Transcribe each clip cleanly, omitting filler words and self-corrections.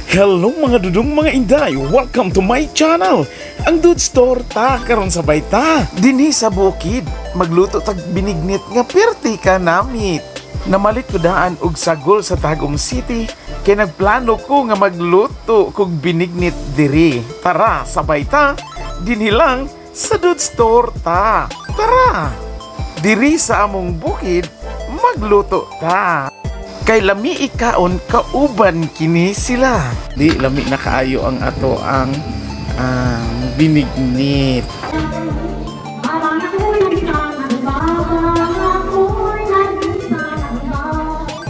Hello, mga dudong, mga inday! Welcome to my channel! Ang Dudes Torta karon sa bayta. Dinhi sa bukid, magluto tag binignit nga perti ka namit. Namalit ko daan og sagol sa Tagum City kay nagplano ko nga magluto kog binignit diri. Tara, sabay ta, dinhi lang sa Dudes Torta. Tara! Diri sa among bukid, magluto ta. Kay lami ikaon kauban kini sila. Di lami na kaayo ang ato ang binignit.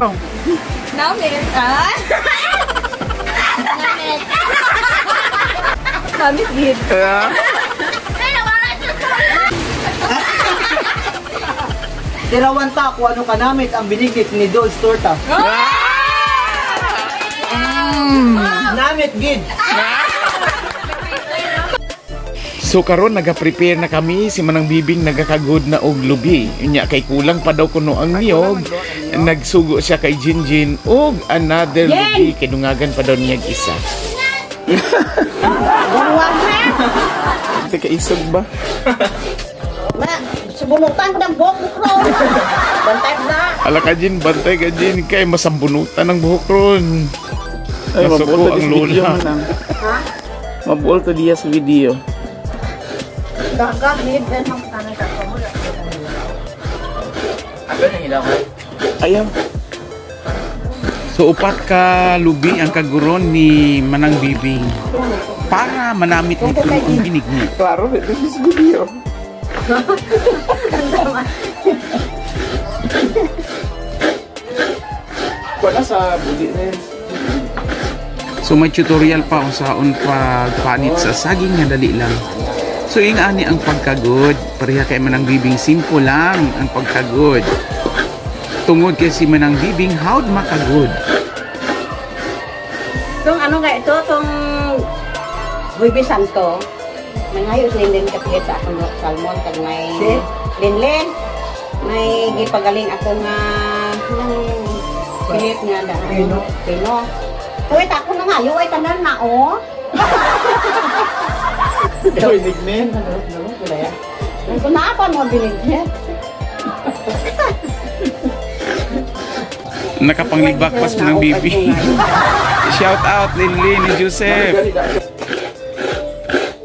Oh. Namit. Ah? Namit. Namit gid. Yeah. Tirawan ta kung ano kanamit ang binignit ni Dolce Torta. Namit gid. So karon naga-prepare na kami, si Manang Bibing nagakagod na og lubi. Unya kay kulang pa daw kuno ang niyog. Nagsugo siya kay Jinjin og another lubi kay dungagan pa daw niya isa. Teka, isog ba? Ma, subunutan ko ng buhok mo ron. Bantay ko na. Ala ka Jin, bantay ka Jin kay masambunutan ang buhok ron. Ay, Nasuko mabuol to ang this video lola. Man. Mabuol to diya sa video. Gagag, need na ng Ayaw. So upat ka lubi ang kaguron ni Manang Bibing para manamit nito ang binignit. Klaro, ito this video. Wala sa budi na yun. So may tutorial pa kung saan pagpanit sa saging nga dali lang. So yung ani ang pagkagod, pareha kay Manang Bibing, simple lang ang pagkagod. Tungod kay si Manang Bibing, how'd makagod? Itong ano nga ito, itong Huwebes Santo. May ngayon linlin kapilit sa akong salmon kag may linlin. May gipagaling ako nga pilit nga da. Pino. Pino. Uy, ako na nga, ay tanan na oh. Binignit. Kung naapan mo binignit. Nakapanglibak pas Manang Bibing. Shout out Linlin ni Joseph.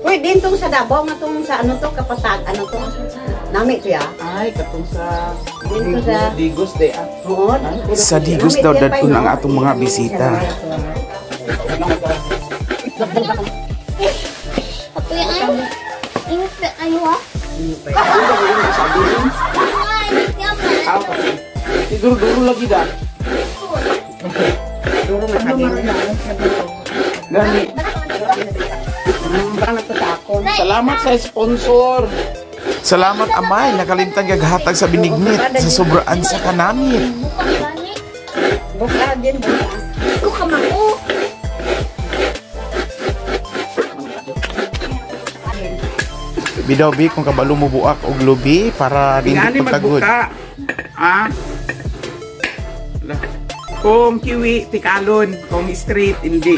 Uy, din tong sa Davao nga tong sa ano to kapatag ano to. Nami to ya. Ay, katong sa Dito sa Digos de ah. Oo. Sa Digos daw dadun ang atong mga bisita. Siguro duro lagi da. Duro na kagin. Gani. Parang to sa ako. Salamat sa sponsor. Salamat amay, nakalimtan gaghatag sa binignit sa sobraan sa kanamit. Buka din buka. Bidaw bi kung kabalo mo buak og lubi para dili Ingani pagkagod. magbuka. Ah. Kung kiwi, tikalon. Kung street, hindi.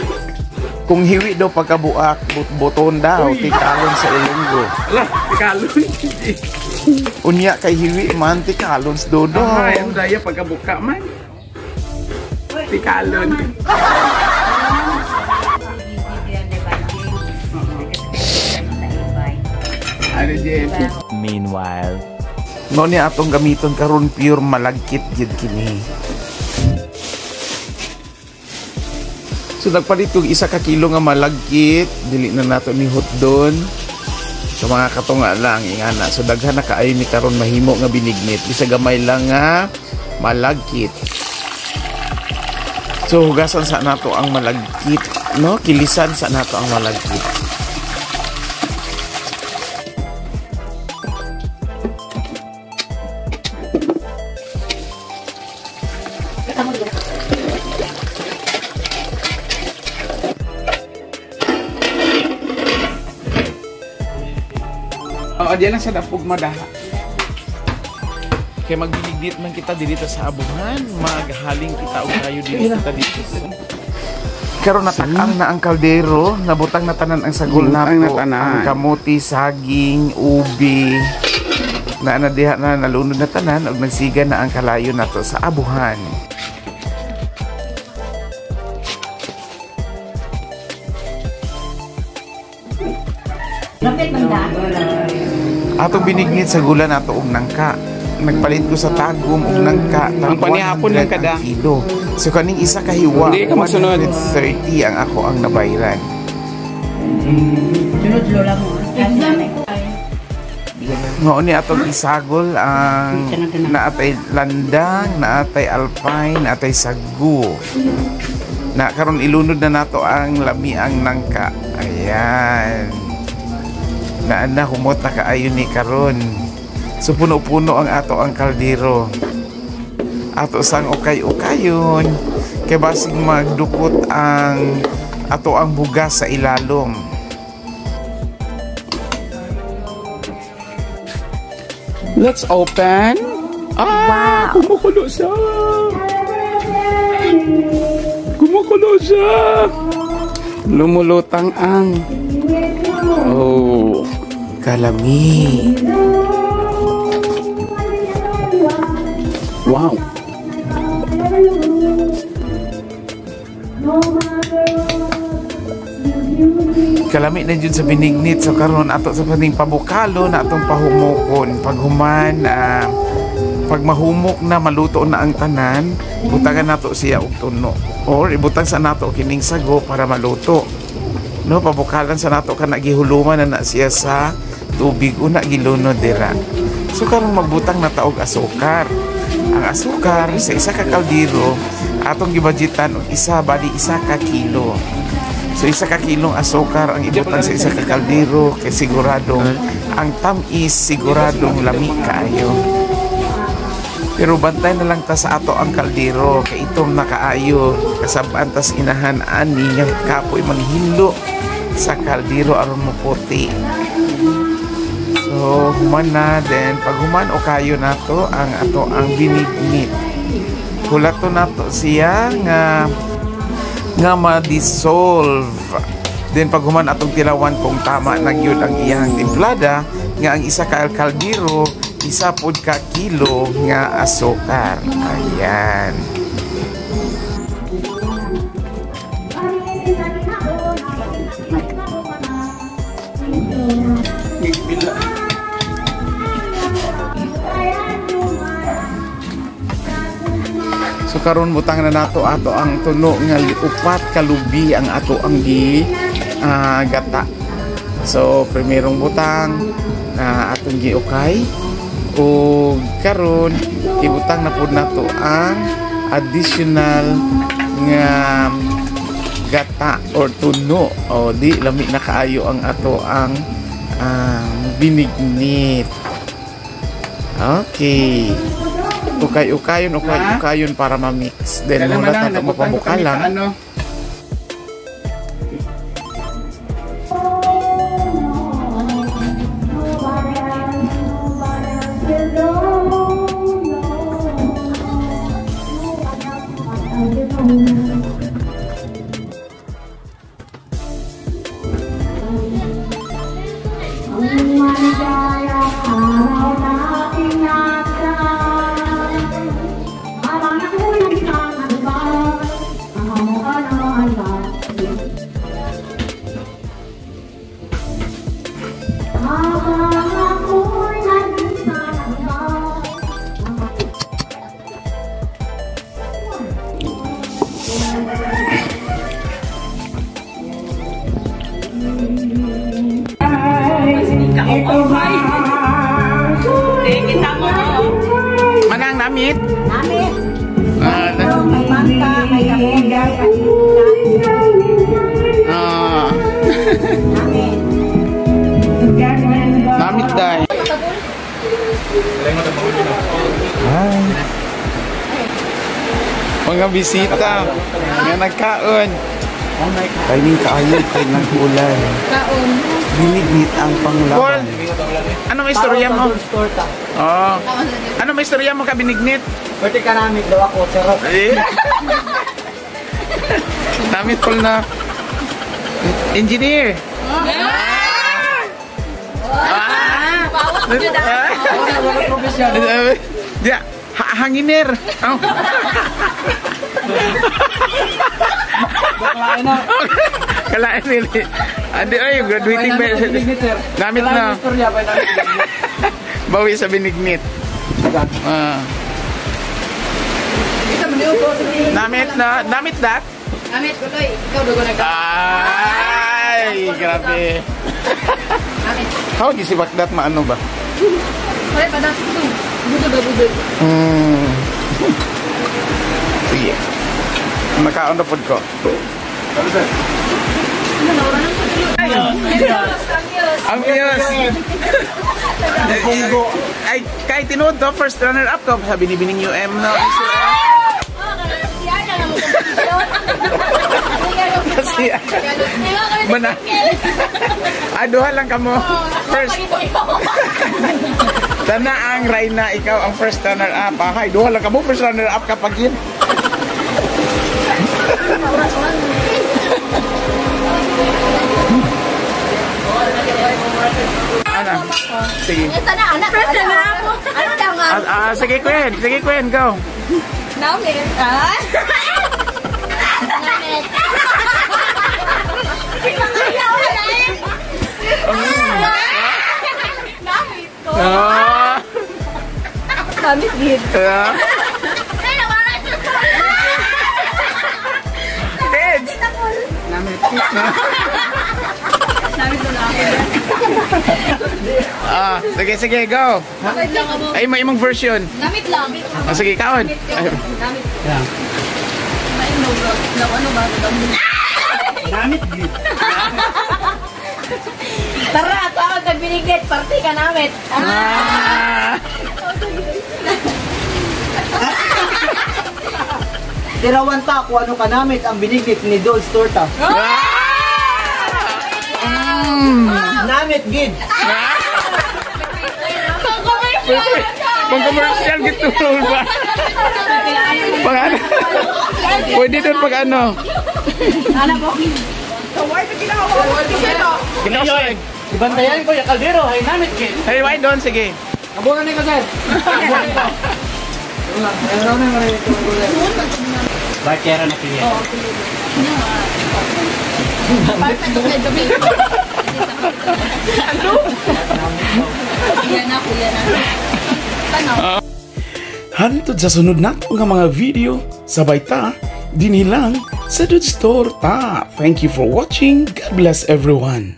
Kung hiwi daw pagkabuak, buton daw, tikalon sa Ilonggo. Ala, tikalon. Hindi. Unya kay hiwi man, tikalon sa dodo. Ay, ang daya pagkabuka man. Tikalon. Ano, Jen? Meanwhile. Mao ni atong gamiton karon pure malagkit gyud kini. So nagpalit og isa ka kilo nga malagkit, dili na nato ni hotdon. So mga katunga lang ingana. So daghan na kaayo ni karon mahimo nga binignit, bisa gamay lang nga malagkit. So hugasan sa nato ang malagkit, no? Kilisan sa nato ang malagkit. Oo, diyan lang sa dapog madaha. Kay magbinignit man kita dili ta sa abuhan, maghaling kita og kayo dili kita dito. Karon natak-ang na ang kaldero, nabutang na tanan ang sagol Nabutang nato, na tanan. ang kamuti, saging, ubi. Na na diha na nalunod na tanan ug nagsiga na ang kalayo nato sa abuhan. Lapit man da. Atong binignit sa gula nato og nangka. Nagpalit ko sa tagum og nangka tag Ang panihapon lang 100 kada. ang kilo. So kaning isa ka hiwa, Hindi ka magsunod. 130 ang ako ang nabayran. Sunod lola mo. Exam ko. Ngao ni atong isagol ang naatay landang, naatay alpine, naatay sagu. Na karon ilunod na nato ang lamiang nangka. Ayan. Naa na humot na kaayo ni karon. So puno-puno ang ato ang kaldero. Ato sang ukay-ukayon kay basig magdukot ang ato ang bugas sa ilalom. Let's open. Ah, wow. Kumukulo siya. Kumukulo siya. Lumulutang ang. Oh. Kalami. Wow. Kalami na jud sa binignit. So karon ato sa paning pabukalo na atong pahumokon. Paghuman, pag mahumok na maluto na ang tanan, butangan nato siya og tuno or ibutang sa nato kining sago para maluto. No, pabukalan sa nato kana gihuluman na na siya sa tubig una gilunod dira. So karon magbutang na ta og asukar. Ang asukar sa isa ka kaldero atong gibudgetan og isa bali isa ka kilo. So isa ka kilong asukar ang ibutang sa isa ka kaldero kay siguradong ang tam-is, siguradong lami kaayo. Pero bantay na lang ta sa ato ang kaldero kay itom na kaayo kasab-an tas inahan ani nga kapoy manghilo sa kaldero aron moputi. So human na, then pag human o kayo nato ang ato ang binignit. Hulato nato siya nga nga ma-dissolve. Then pag human atong tilawan kung tama na gyud ang iyang timplada nga ang isa ka kaldero isa pod ka kilo nga asukar. Ayan. So karon butang na nato ato ang tuno nga upat ka lubi ang ato ang gi gata. So primerong butang na atong giukay ug karon ibutang na pud nato ang additional nga gata or tuno. O di lami na kaayo ang ato ang binignit. Okay. Ukay-ukayon, ukay-ukayon para ma-mix. Then Kailan muna man nato mapabukalan. Ano? Manang namit? Namit. May mangka, may kamote, Namit. Namit dai. Hi. Mga bisita nga nagkaon. Kainin kaayo kay nag-ulan. Kaon. Binignit ang panglaban. Ano may istorya mo? Oh. Ano may istorya mo ka binignit? Pwede ka namit daw ako, charot. Eh? Namit pol na. Engineer. Ah! Dia, hanginer. Oh. Baklaan na. Kalain nila. Andi ay graduating ba? Namit na. Bawi sa binignit. Ah. Namit na, namit that? Namit ko toy, ikaw dugo nag. Ay, grabe. Namit. How di si Bakdat maano ba? Pare pa dati ko. Budol ba budol? Sige. Makaon na pod ko. Ang miyos. Ay, kay tinuod to, first runner up ko sa Binibining UM no. Kasi mana. Aduha lang kamo. First. Tana ang Reyna, ikaw ang first runner up. Ay, duha lang kamo first runner up kapag yun. Ana. Sige. Ito na, anak. First na ako. Ano daw nga? Sige, Gwen. Sige, Gwen, go. Namit. Ah? Namit. Namit ko. Namit gid. Kids! Namit. Namit ko na ako. Sige, sige, go. Ay, may imong version. Namit lang. Sige, kaon. Namit. Ano ba? Namit gid. Tara, tawag kag binignit, party ka namit. Ah! Tirawan ta kung ano kanamit ang binignit ni Dodge Torta. Namit gid. Pang commercial gitu ba? Pang ano? Pwede doon pag ano? Ano po? Kinausay. Ibantayan ko yung kaldero, ay namit gid. Hey, why doon? Sige. Abunan ni ko sir. Abunan ko. Bakera na kaya. Ano? Kuya na, kuya na. Tanaw. Hantod sa sunod nato nga mga video, sabay ta, dinhi lang sa Dudes Torta. Thank you for watching. God bless everyone.